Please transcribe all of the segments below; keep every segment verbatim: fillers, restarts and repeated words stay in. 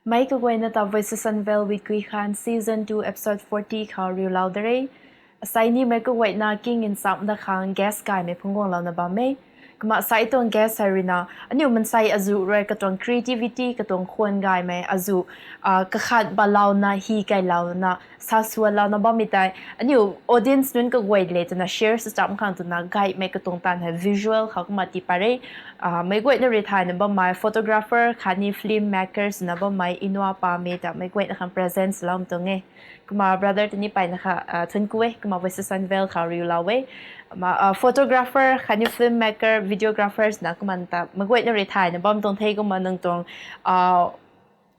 Mei kaguayna ta Voices Unveiled with Gui Khan Season two Episode forty khou riulou da re. Asai ni mei kaguayna king in sam da khang guest gaymei phungc guanglouna bam e. Kumna sai tuang guest hei ruina aniu mansei azuh rui katuang creativity, katuang khwan gaymei azuh, ah, kakhat balouna, hi kailouna, sa sualouna bammei tei aniu audience nunc kaguay le twna share sw cham khang twna gaymei katuang taanv hei visual khou kumna tii pat re. Ah, meic guayna rui thayna bammei photographer khatni film makers na bammei Inua Pame ta meic guayna khang present swlou tuang e. Kumna brother tini peyna kha, ah, thuanc ku e, kumna Voices Unveiled khou riulou e. Kumna, ah, photographer khatni film maker, videographers na kumna ta meic guayna rui thayna bam tuang the. Kumna nang tuang, ah,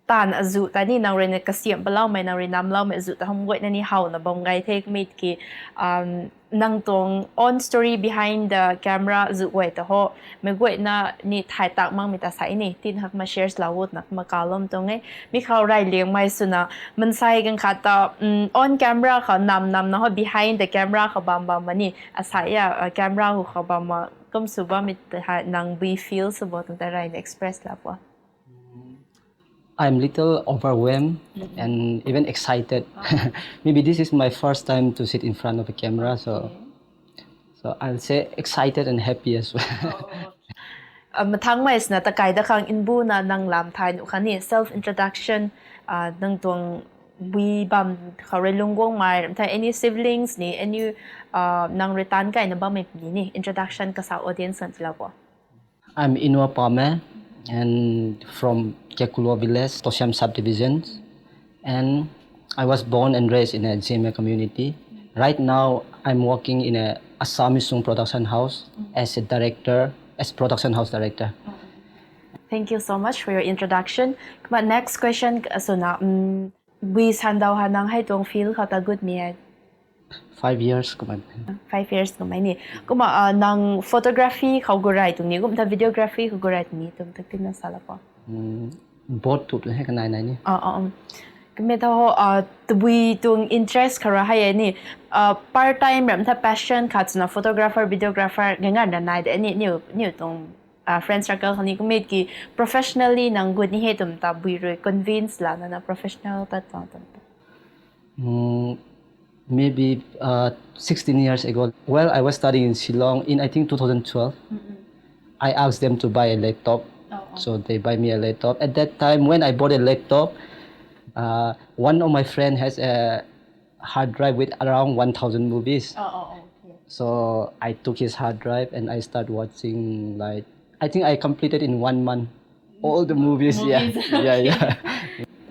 taanv azuh ta ni nang rui na kasiam paloumei, nang rui namloumei azuh ta hum guayna ni howna bam gay the. Kumna ki, um, nang tuang own story behind the camera azuh guay ta ho, meic guayna ni thay tak makmei ta sai ni tin hak ma shares lou twna kumna kawlou tuang e. Mi khou rey liangmei swna mansei ganv khat ta, um, on camera khou nam namna ho, behind the camera khou bam bam ma ni, asai a, uh, camera hu khou bam ma kum sw bammei ta hei nang bui feel sw bo twna ta reyna express lou pw. I'm little overwhelmed and even excited. Maybe this is my first time to sit in front of a camera, so so I'll say excited and happy as well. Ah, mathangmei swna takai da khang nbuna nang lam thay nuh khang ni self introduction, ah, nang tuang bui bam khou rui lungc guangmei ram thei any siblings ni, any, ah, nang rui taanv kaina bammei puni ni introduction kasa audience khang tilou bo. I'm Inua Pame and from Kekulo village, Tosiam subdivision. And I was born and raised in a Zeme community. Right now, I'm working in a Assamese song production house as a director, as production house director. Thank you so much for your introduction. Kumna next question, uh, swna, um, bui sandau ha nang hei tuang field khou ta gut mi e? Five years kumna. Five years kumna ni. Kumna, uh, nang photography khou gurai tuang ni, kumna videography khou gurai tuang ni, twmei ta tina salou pw. Mm, both tu tu hei kanai nai ni. Ah, ah, um. Kumna ta ho, ah, tabui tuang interest khou ra hei e ni, ah, part time ram ta passion khat swna photographer, videographer gangan na nai de ni, niu, niu tuang, ah, friend circle khou ni kumna ki professionally nang gut ni hei twmei ta bui rui convince lana na professional ta tuang twmei ta. Mm, maybe uh, sixteen years ago, while I was studying in Shillong in, I think, two thousand twelve, I asked them to buy a laptop. So they buy me a laptop. At that time, when I bought a laptop, uh, one of my friend has a hard drive with around one thousand movies. Oh, oh, oh, okay. So I took his hard drive and I start watching, like, I think I completed in one month all the movies. Yeah, Movies. Yeah, yeah.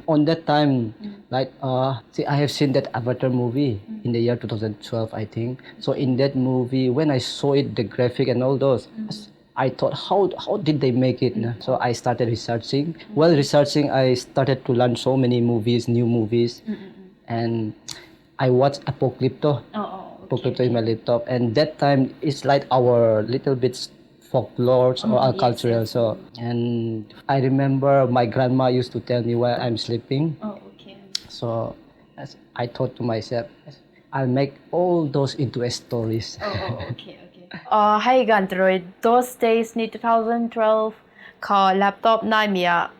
On that time, like, uh, see, I have seen that Avatar movie in the year two thousand twelve, I think. So in that movie, when I saw it, the graphic and all those, I thought, how how did they make it? Na? So I started researching. While researching, I started to learn so many movies, new movies, and I watched Apocalypto. Oh, oh, okay. Apocalypto in my laptop, and that time it's like our little bit folklore or Oh, our yes, cultural. Yes. So, and I remember my grandma used to tell me while I'm sleeping. Oh, okay. So as I thought to myself, I'll make all those into a stories. Oh, oh, okay, okay. Uh, hei ganv ta rui, those days ni two thousand twelve khou laptop nai mi a,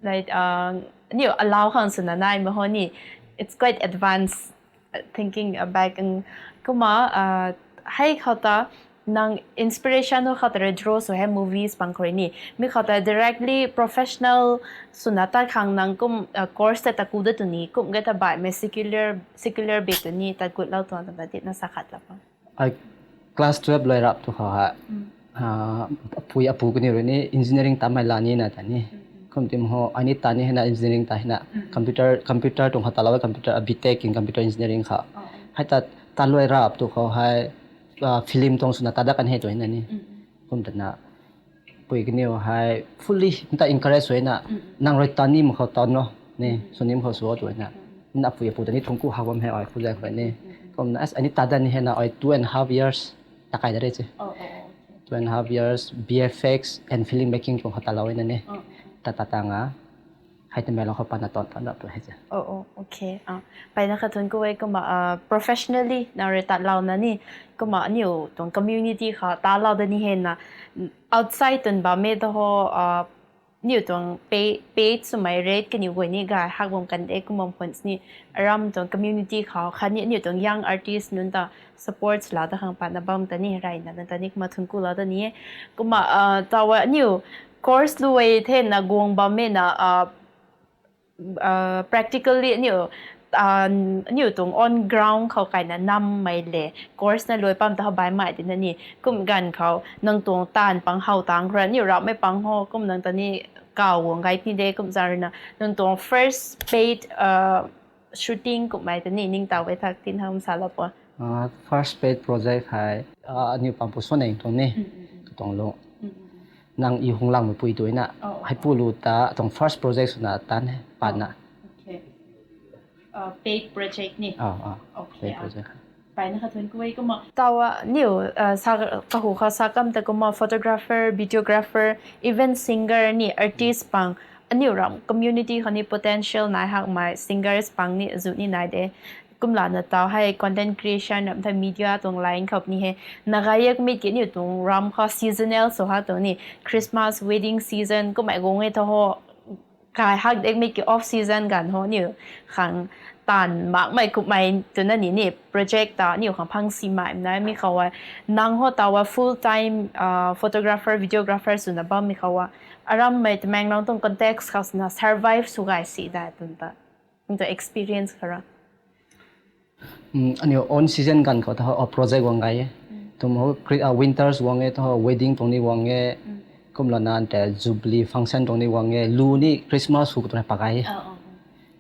like, uh, niu alau khang swna nai ma ho ni, it's quite advanced, uh, thinking back. And kumna, uh, hei khou ta nang inspiration ho khou ta rui draw sw hei movies pang khou rui ni. Mi khou ta directly professional swna ta khang nang kum, uh, course ta ta ku da tu ni, kum ge ta baihmei secular, secular bit tu ni ta gut lou tuang ta ba dit na sa khat la pa. I class twelve loi rap tu khou ha. Ah, apui apu kani rui ni engineering ta mai la ni na ta ni. Kum tim ho, ani ta ni hena engineering ta hena. Computer, computer tung khou ta la computer, a B Tech in computer engineering khou. Hei ta, ta loi rap tu khou hei, ah, film tong swna ta da kan hei tu hena ni. Kum ta na, pui kaniw hei fully ta encourage sw na, nang rui ta ni mak khou ta no, ni, sw ni mak khou sw tu na. Na pui apu ta ni thungku ha bam hei ai pu zai khou ni. Kum na, as ani ta da ni hei na ai two and a half years ta kai da re che. Oh, oh, oh, okay. Two and a half years, B F X and filmmaking tuang khou ta lou na ni. Oh, oh. Ta ta ta nga, hei ta mei lou khou pa na ton ton rap tu hei che. Oh, oh, okay. Ah, peyna kha thun ku e kumna, ah, professionally nang rui tat lou na ni, kumna aniu tuang community khou ta lou da ni hei na, outside tun bammei ta ho, ah, Aniu tuang pay, paid swmei rate kaniw guay ni gay hak bam kan de, kum bam khwan sini aram tuang community khou khatni aniu tuang young artist nunc ta support swlou ta khang patna bam ta ni, reyna nang ta ni kumna thuanc ku lou ta ni e. Kumna, ah, taw aniu course lu e the na guang bam e na, ah, ah, practically aniu, ah, aniu tuang on ground khou kaina nammei le course na luai pam ta hou baihmei tina ni. Kum ganv khou nang tuang taanv pang how tang khou ra aniu ramhmei pang ho, kum nang ta ni kaw guang gay ni de, kum zan rui na nang tuang first paid, ah, shooting kummei ta ni ningtow e thak tin hang salou po. Ah, first paid project hei, ah, aniu pampu Suaneng tuang ni, katuang lu. Nang i hung langmei pui tu na, hei pu lu ta tuang first project swna tan e, patna. Okay. Ah, paid project ni? Ah, ah, okay, paid project. Baina kha thuanc ku e kumna. Taw aniu, ah, sa, kahu khou sa kam ta kumna photographer, videographer, even singer ni, artist pang, aniu ram community khou ni potential nai hakmei singers pang ni azu ni nai de. Kumlana taw hei content creation ram the media tuang line khou ni he. Nagayakmei ki aniu tuang ram khou seasonal sw ha tuang ni, Christmas, wedding season kummei guang e tho ho. Kai hak dekmei ki off season ganv ho aniu khang taanv makmei kummei twna ni ni project ta aniu khang phang simei nai mi khou e. Nang ho taw full time, ah, photographer, videographer swna bammei khou e. Arammei Tamenglong tuang context khou swna survive sw gay si da twn ta. Nang tuang experience khou ra. Aniu on season ganv khou ta ho project guang gay e. Tum ho, winters guang e, ta ho wedding tuang ni guang e. Kumlana ante jubilee function tuang ni guang e. Lu ni Christmas hu katuang pak gay e.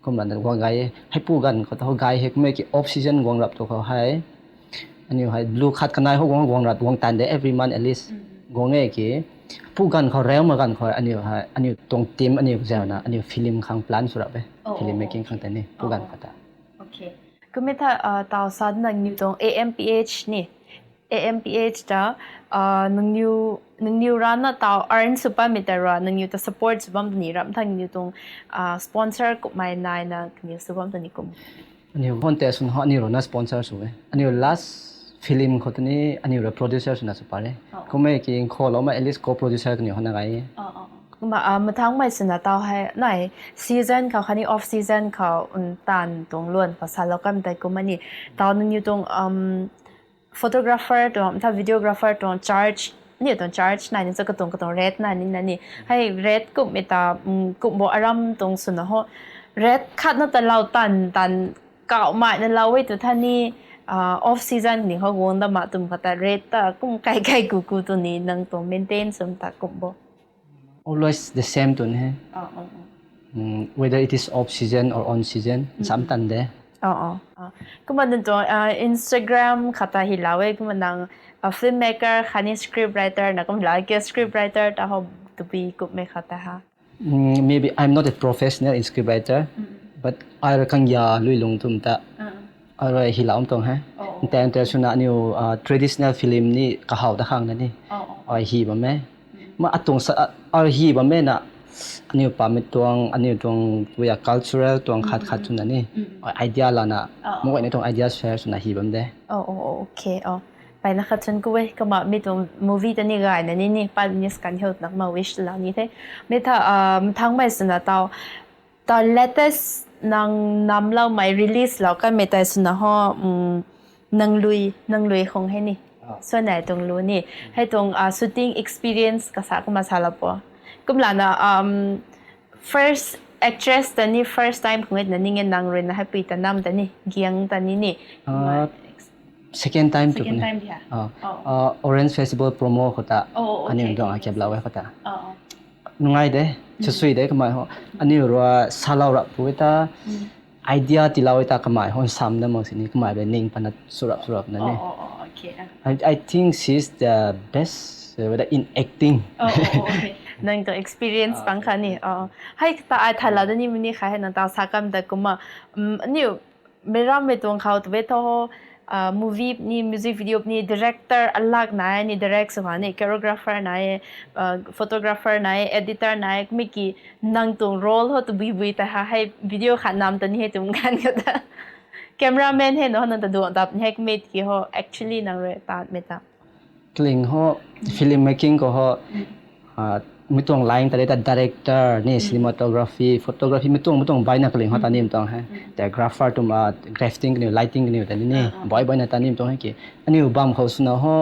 Kumlana guang gay e. Hei pu ganv khou ta ho gay hei kummei ki off season guang rap tu khou hei aniu hei lu khat kanei ho guang, guang rap guang tan de, every month at least. Guang e ki pu ganv khou, rau ma ganv khou aniu hei aniu tuang team aniu zauna aniu film khang plan sw rap e. Film making khang ta ni pu ganv khou ta. Okay. Kummei ta, ah, taw sa nangniw tuang A M P H ni. A M P H ta, ah, nangniw, nangniw rana taw earn sw bammei ta ra, nangniw ta support sw bam ta ni ram thang niw tuang, ah, sponsor kummei naina kaniw sw bam ta ni kum? Aniu hon te swn ho aniu rana sponsor sw e. Aniu last film khou ta ni aniu ra producer swna sw pa re. Kummei ki nkho lou ma at least co-producer kaniw hona gay e. Kumna, ah, mathangmei swna taw hei nai season khou khatni off season khou, taanv tuang luan khou salou kam tei kum ani. Taw nangniw tuang, photographer tuang, ta videographer tuang charge, aniu tuang charge nai ni cho, katuang katuang rate nai ni na ni. Hei rate kummei ta, kum bo aram tuang swna ho. Rate khatna ta lou taanv, taanv kauhmei na lou e tu tha ni, ah, off season ni ho guang da ma tum kha ta rate ta kum kai kai ku ku tu ni nang tuang maintain swm ta kum bo? Always the same twn he. Whether it is off season or on season, sam tan de. Kumna nang tuang, ah, Instagram khou ta hi lou e, kumna nang, ah, filmmaker khatni script writer na kum lou ki script writer ta ho tabui kummei khou ta ha. Maybe I'm not a professional script writer, but ai ra kangya lui lung tum ta. Ai rui hi lou tuang he. Ntang ta swna aniu, ah, traditional film ni kahaw ta khang na ni. Ai hi bam e. Ma atuang sa, ah, ai hi bam e na. Aniu pamei tuang, aniu tuang, we are cultural tuang khat khat swna ni. Ai idea lana. Mak guayna tuang idea share swna hi bam de. Okay. Paina khat chwn ku e, kumna mi tuang movie ta ni gayna ni ni, pat ni scan hiu nak ma wish lou ni the. Mi tha, ah, mathangmei swna taw, ta latest nang namloumei release lou kanmei tei swna ho, nang lui, nang lui khong hei ni. Suanei tuang lu ni. Hei tuang, ah, shooting experience kasa kumna salou po? Kumlana, first actress ta ni first time khong e na ning e nang rui na hei pui ta nam ta ni, giang ta ni ni. Second time tu ni. Orange Festival promo khou ta. Aniu tuang akep lou e khou ta. Nungai de, chasui de kamei ho. Aniu rui salou rap tu e ta. Idea tilou e ta kamei ho sam na mak sini kamei rui ning pana surap surap na ni. I, I think she's the best, uh, in acting. Nang tuang experience pang kha ni. Hei ta ai thailou da ni mani kha hei nang taw sa kam ta kumna. Aniu meic rammei tuang khou tu e tho, ah, movie ni, music video ni, director alak nai ni, direct sw ha ni, choreographer nai, ah, photographer nai, editor nai, mi ki nang tuang role ho tabui bui ta ha, hei video khat nam ta ni hei tum kan ka ta. Cameraman hei na ho nang ta duang dap ni hei kumei ki ho, actually nang rui tatmei ta. Kaling ho, film making khou ho, ah, Mi tuang line ta le ta director ni, cinematography, photography, mi tuang, mi tuang baina kaling ho ta ni mi tuang he. Ta grapher tum, ah, crafting kaniw, lighting kaniw ta ni ni, boi baina ta ni mi tuang he ki. Aniu bam khou swna ho,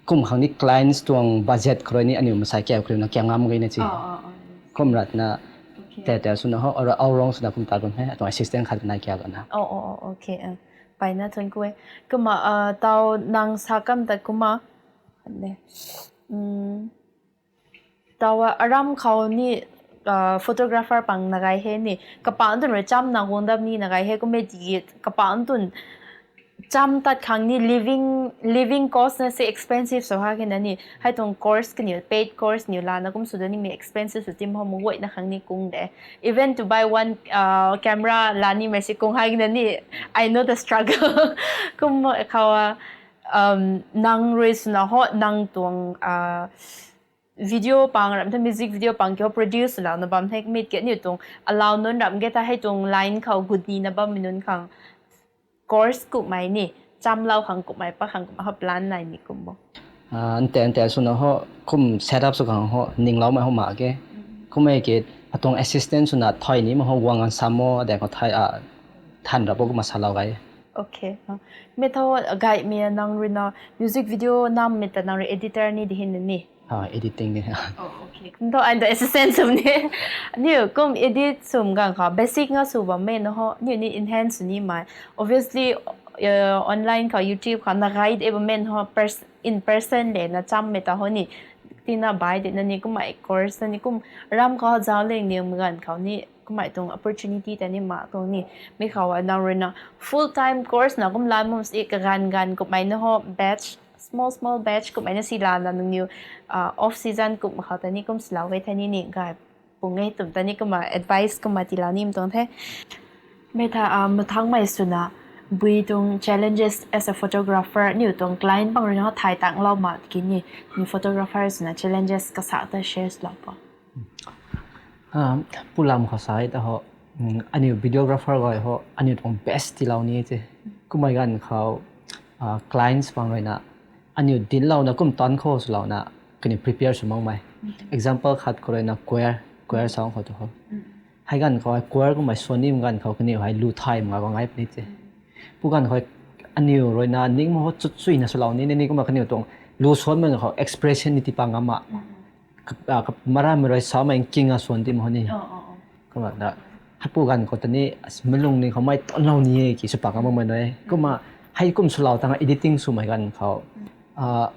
kum khang ni clients tuang budget khou rui ni aniu masai kiu khou na kiu ngam gay na chi. Kum rat na, te te swna ho, aura aurong swna kum ta kum he, atuang assistant khat na kiu na. Oh, oh, oh, okay. Uh. Paina thun ku e. Kumna, uh, tau nang sa kam ta kumna. Ne. Mm. Tau, uh, aram khou ni, uh, photographer pang na gay he ni. Kapang tun rui cham na guang dam ni na gay he kum e ti kapang tun cham tat khang ni living, living cost na se expensive sw ha ke na ni. Hei tuang course kaniw, paid course niw lana kum sw da ni mi expensive sw tim ho mu guay na khang ni kung de. Even to buy one, uh, camera la ni mei si kung hai na ni, I know the struggle. Kum khou, uh, um, nang rui swna ho, nang tuang, uh, video pang ram the, music video pang kiu produce swna na bam the, mit ke ni tuang allow nunc ram ke ta hei tuang line khou gut ni na bam mi nunc khang. Course kumhmei ni, chamlou khang kumhmei, pa khang kumhmei, ho plan nai ni kum bo. Ah, nte, nte swna ho, kum set up sw khang ho, ningloumei ho mak ge. Kum e ki, atuang assistant swna thoi ni ma ho, guang an sam mo, de ko thai, ah, than rap bo kumna salou gay. Okay. Ah. Mi tho, gay mi nang rui na music video nam mi ta nang rui editor ni di hin ni. Ah, editing ni. Oh, okay. Kum tho, and the assistant sum ni. Niu kum edit sum gang kha basic nga sw bam me na ho, niu ni enhance ni mai. Obviously, uh, online kha, YouTube kha na guide e bam me na ho, pers-, in person de na cham me ta ho ni. Tina bai de na ni kumhmei course na ni kum ram kha zau leng ni mi ganv khou ni kumhmei tuang opportunity ta ni ma tuang ni. Mi khou a nang rui na full time course na kum lan mum si kaganv ganv kumhmei na ho batch, small, small batch kumhmei na si lana nangniw, ah, off season kum khou ta ni kum silou e the ni ni gay pung e tum ta ni kumna advice kumna tiilou ni mi tuang the. Mi tha, ah, mathangmei swna bui tuang challenges as a photographer, niu tuang client bang rui na thay tanglou mak ki ni, ni photographer swna challenges kasa ta share lou po. Ah, pulam khou sa e ta ho, mm, aniu videographer gay ho, aniu tuang best tiilou ni te. Kumhmei ganv khou, ah, clients bang rui na, aniu dinlouna kum tan khou swlouna, kaniw prepare sw makmei. Example khat khou rui na choir, choir song khou tu ho. Hei ganv khou choir kumhmei swan ni ganv khou kaniw hei lu thay mak bang ai puni te. Pu ganv khou aniu rui na ning ma ho chut chui na swlou ni, ni, ni kumna kaniw tuang lu swan ma khou expression ni tipa ngam ma. Ka, ah, ka, mara mi rui sa ma king a swan ti ma ho ni. Oh, oh, oh. Kumna da, hei pu ganv khou ta ni, as, malung ni khou mei tanlou ni e ki sw pa ngam ma nai. Kumna, hei kum swlou tang editing swmei ganv khou. Ah,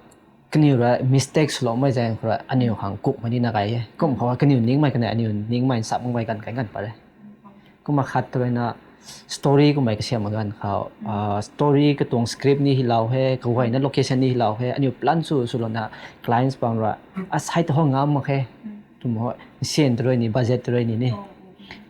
kaniw rui mistake swloumei zaeng khou rui aniu khang kukmei ni na gay e. Kum khou kaniw ningmei kanei aniu ningmei nsap makmei ganv kai ganv pat e. Kumna khat rui na story kumhmei kasiam ganv khou, ah, story katuang script ni hilou he, kaguayna location ni hilou he, aniu plan sw, swlouna clients bang rui, a, sai ta ho ngam mak khe. Tum ho, syan ta rui ni, budget ta rui ni ni.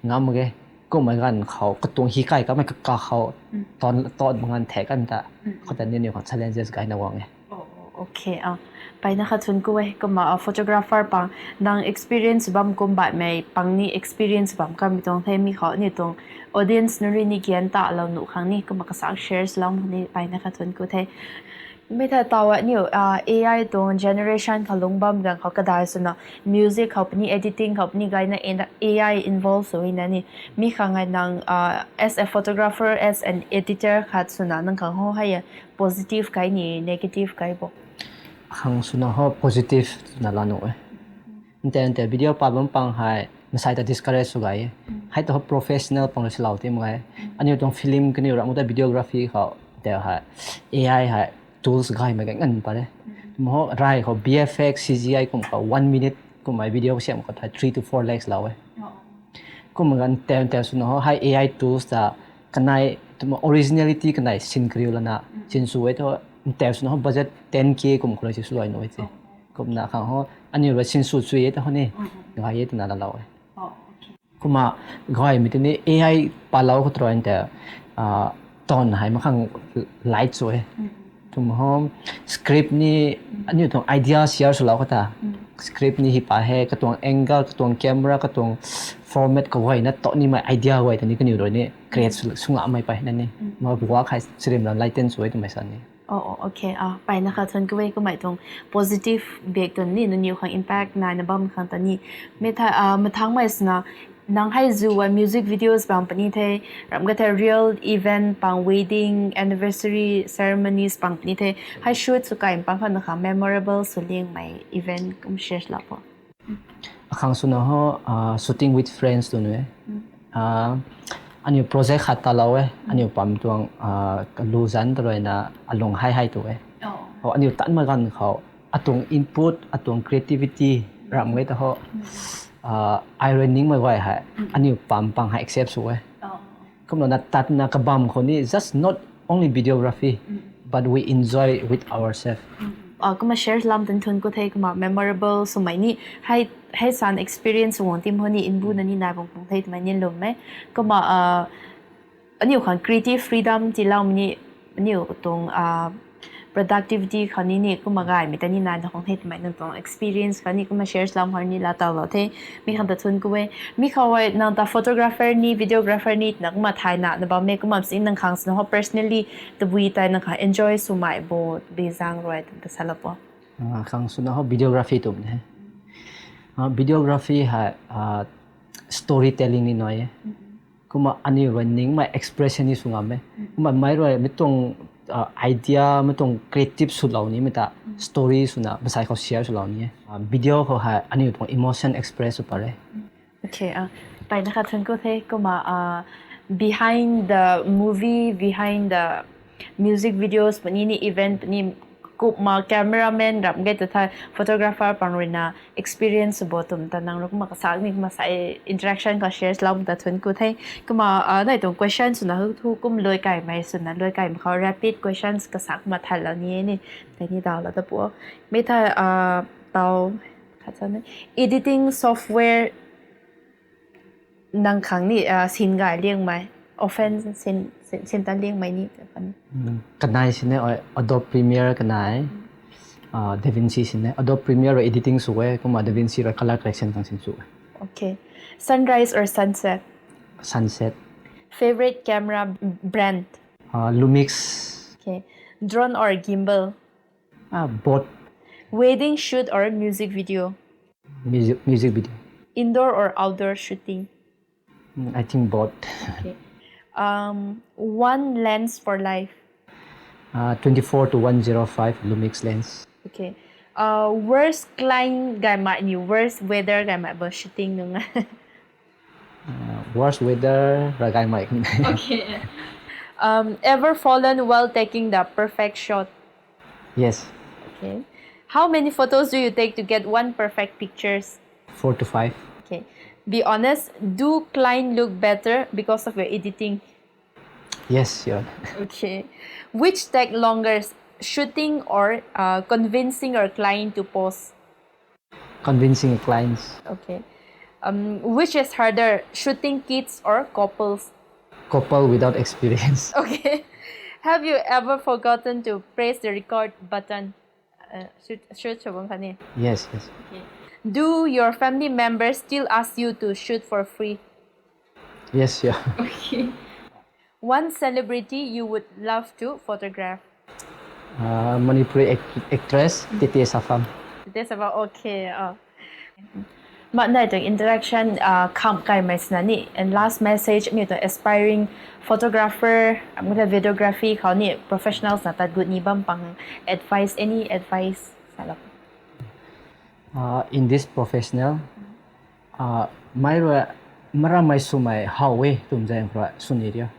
Ngam mak ge. Kumhmei ganv khou, katuang hi kai kamei kaka khou, ton, ton mak ganv the kan ta. Khou ta ni aniu khang challenges gayna guang e. Oh, oh, okay, ah. Paina khat thun ku e, kumna, ah, photographer pang, nang experience bam kum baihmei, pang ni experience bam kamei tuang the mi khou, ni tuang audience nunc rui ni kian talou nuh khang ni, kumna kasak share swlou ni, paina khat thun ku the. Mi tha tau aniu, ah, A I tuang generation khou lungc bam ganv khou kadai swna, music khou puni, editing khou puni gayna A I involve sw na ni, mi khang ai nang, ah, as a photographer, as an editor khat swna nang khang ho hei positive kai ni negative kai bo? Khang swna ho positive swna la nuh e. Nte nte video pat bam pang hei masai ta discourage sw gay e. Hei ta ho professional pang rui swlou ti mak ge. Aniu tuang film kaniw ram ta videography khou te hei A I hei tools gaymei ganv nganv pat e. Tum ho rai khou V F X, C G I kum khou one minute kumhmei video kasiam khou hei three to four lakhs lou e. Kum ganv teu teu swna ho hei A I tools ta kanei tum originality kanei sin kariu lana sin sw e tho teu swna ho budget ten K kum khou rui si swluai nuh e te. Kumna khang ho aniu rui sin sw sw e tho ni gay e twna lalou e. Kumna gaymei tei ni A I palou khou tei rui te, ah, ton hei makhang light sw e. Tum ho script ni aniu tuang idea share swlou khou ta. Script ni hi pa he, katuang angle, katuang camera, katuang format kaguayna tau nimei idea guay tei ni kaniw rui ni create sw, sw ngamei pa hei na ni. Ma work hei sirim ram lighten sw e twmei sa ni. Oh, oh, okay. Ah, pai na kha thuan kuwe kumei tuang positive bak tuang ni, nangniw khang impact nai na bam khang ta ni. Me tha, ah, mathang mai sina, nang hei zu wa music videos bam puni the, ram ka the real event pang, wedding, anniversary ceremonies pang puni the. Hei shoot sw kai pang khang na kha memorable sw liang mai event kum share la po. Akhang swna ho, ah, shooting with friends tu nu e. Ah, aniu project khat ta lau e, aniu pam tuang, ah, kalu zan ta rui na alung hei hei tu e. Oh. Ho, aniu tan ma ganv khou, atuang input, atuang creativity, ram e ta ho, ah, ai rui ning mai guay hei, aniu pam pang hei accept sw e. Oh. Kumna na tat na kabam khou ni, just not only videography, but we enjoy with ourselves. Ah, kumna share lam tan thun ku the, kumna memorable swmei ni, hei, hei san experience wang tim ho ni, inbu na ni nai bang pung the twmei ni lum e. Kumna, ah, aniu khang creative freedom ti lam ni, aniu tuang, ah, productivity khou ni ni kumna gaymei ta ni nai na khang the twmei nang tuang experience khou ni kumna share lam khou ni la tau lo the. Mi khang ta thun ku e. Mi khou e nang ta photographer ni, videographer ni na kumna thay na na bam e, kumna si nang khang swna ho personally tabui tei nang khang enjoy swmei bo bi zang rui ta sa la po. Ah, khang swna ho videography tum ne. Ah, videography hei, ah, storytelling ni nai e. Kumna aniu rui ning mai expression ni sw ngam e. Kumna mei rui mi tuang, ah, idea, mi tuang creative sw lou ni mi ta story swna masai khou share sw lou ni e. Ah, video khou hei aniu tuang emotion express sw pare. Okay, ah, pai na kha thun ku the, kumna, ah, behind the movie, behind the music videos puni ni event puni kumna cameraman ram ge ta tha photographer pang rui na experience bo tum ta nang rui kumna kasak ni kumna sa interaction ka share lam ta thun ku the. Kumna, ah, nai tuang question swna hu thu kum lui kai mai swna lui kai mai khou rapid questions kasak kumna than lou ni e ni. Tei ni dau la ta po. Mi tha, ah, tau, khat sa ni. Editing software nang khang ni, ah, sin gay liang mai, often sin, sin, sin tan liang mai ni, kan. Mm, kanai sin e, oi, Adobe Premiere kanai, ah, DaVinci sin e. Adobe Premiere rui editing sw e, kumna DaVinci rui color correction khang sin sw e. Okay. Sunrise or sunset? Sunset. Favorite camera brand? Ah, Lumix. Okay. Drone or gimbal? Ah, both. Wedding shoot or music video? Music, music video. Indoor or outdoor shooting? Mm, I think both. Okay. Um, one lens for life. Uh, twenty-four to one zero five Lumix lens. Okay. Uh, worst client gaymei ni, worst weather gaymei bo shooting nung. Uh, worst weather ra gaymei. Okay. Um, ever fallen while taking the perfect shot? Yes. Okay. How many photos do you take to get one perfect pictures? Four to five. Okay. Be honest, do client look better because of your editing? Yes, yeah. Okay. Which take longer, shooting or, uh, convincing your client to pose? Convincing clients. Okay. Um, which is harder, shooting kids or couples? Couple without experience. Okay. Have you ever forgotten to press the record button? Uh, shoot, shoot, shabang kani. Yes, yes. Okay. Do your family members still ask you to shoot for free? Yes, yeah. Okay. One celebrity you would love to photograph? Uh, Manipuri act-, actress Titi Safam. Titi Safam, okay. Uh. Mak nai tuang interaction, uh, kham kai mai sina ni, and last message mi tuang aspiring photographer, amulai videography khou ni professionals na tat gut ni bam pang advice, any advice? Salap. Uh, in this professional, uh, mei rui maramei swmei how e tum zang rui suni ria.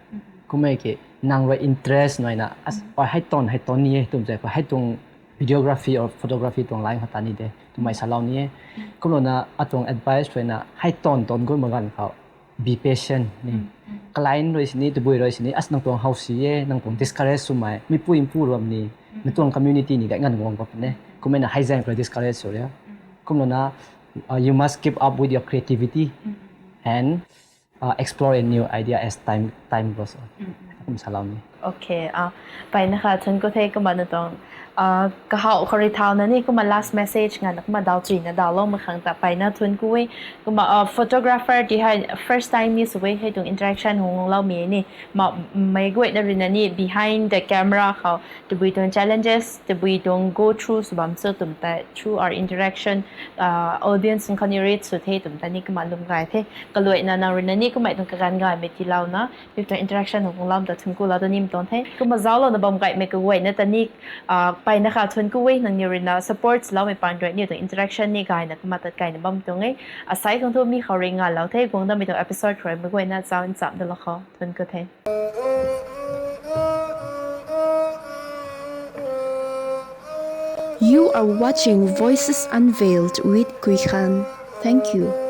Kumei ki nang rui interest nai na, as, oi hei ton, hei ton ni e tum zang rui hei tuang videography or photography tuang line khou ta ni de, twmei salou ni e. Kumlou na atuang advice rui na hei ton ton gun magan khou, be patient ni. Client rui sini, tabui rui sini, as nang tuang how si e, nang tuang discourage swmei, mi pui mpu ruam ni, mi tuang community ni gay ngan guang pap ne. Kumei na hei zang rui discourage sw ria. Kumlou na, uh, you must keep up with your creativity and, uh, explore a new idea as time, time goes on. Kum salou ni. Okay, mpeyna kha thuanc ku the kumna nang tuang kahaw khou rui thauna ni kumna last message nganvna kumna daw chuina dawloumei khang ta mpeyna thuanc ku e. Kumna photographer ti hei first time ni sw e hei tuang interaction hungloumei ni, meic guayna ruina ni behind the camera khou tabui tuang challenges tabui tuang go through sw bam cho twmei ta through our interaction audience khou ni reach sw the twmei ta ni kumna lwm gay the. Kaluaina nang ruina ni kummei tuang kaganv gaymei tiilouna mi tuang interaction hungloumei ta thuanc ku lou ta ni tuang the. Kumna zauclouna bam gaymei kaguayna ta ni mpeyna kha thuanc ku e. Nangniw ruina support loumei paan rui aniw tuang interaction ni gayna kumna tat kayna bam tuang e. Asai khang thu mi khou rui ngalou the. Guang datmei tuang episode khou rui meic guayna zauc nchamc dalou khou thuanc ku the. You are watching Voices Unveiled with Kuikhan. Thank you.